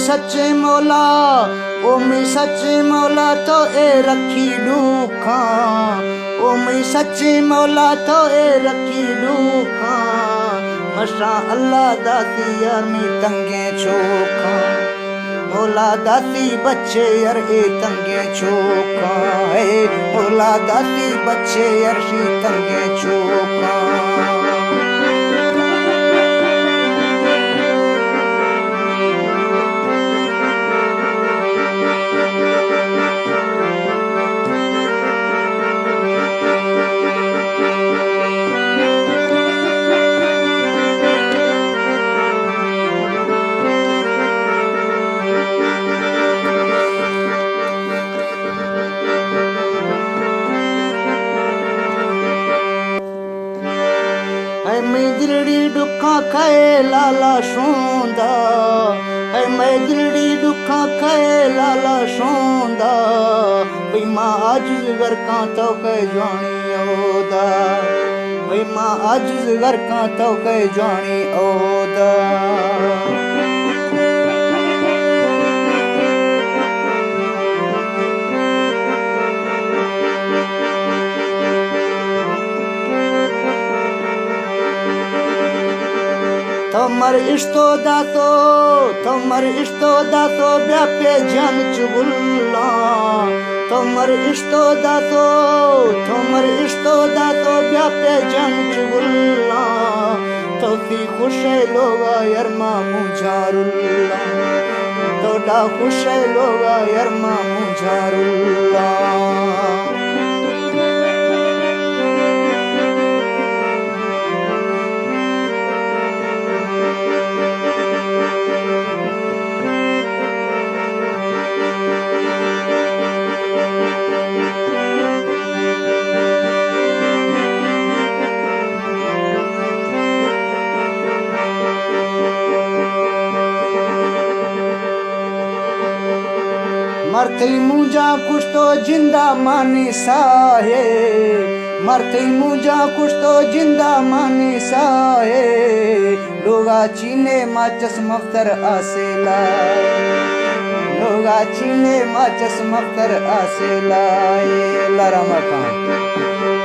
سچیں مولا، او مئی سچیں مولا تو اے رکھی ڈوکاں، او مئی سچیں مولا تو اے رکھی ڈوکاں، مشاں اللہ داتی یار مئی تنگیں چوکاں، مولا داتی بچے یار اے تنگیں چوکاں، اے مولا داتی بچے یار شی تنگیں چوکاں۔ اے مئی دلڑی ڈکاں کئے لالا شوندا، اے مئی دلڑی ڈکاں کئے لالا شوندا، بھئی ما عاجز غرقاں تو کئے جوانی اودا، بھئی ما عاجز غرقاں تو کئے جوانی اودا۔ تو مر اشتو داتو، تو مر اشتو داتو بیا پہ جان چگلاں۔ تو مر اشتو داتو، تو مر اشتو داتو بیا پہ جان چگلاں۔ تو سی خوش لوگا یار ما مجھا رلاں۔ تو ڈا خوش لوگا یار ما مجھا رلاں۔ مر تئی مونجاں کشتو جندا مانی ساہے، مر تئی مونجاں کشتو جندا مانی ساہے، لوگا چینے ماچس مفتر آسے لائے، لوگا چینے ماچس مفتر آسے لائے۔ اللہ رحم کن۔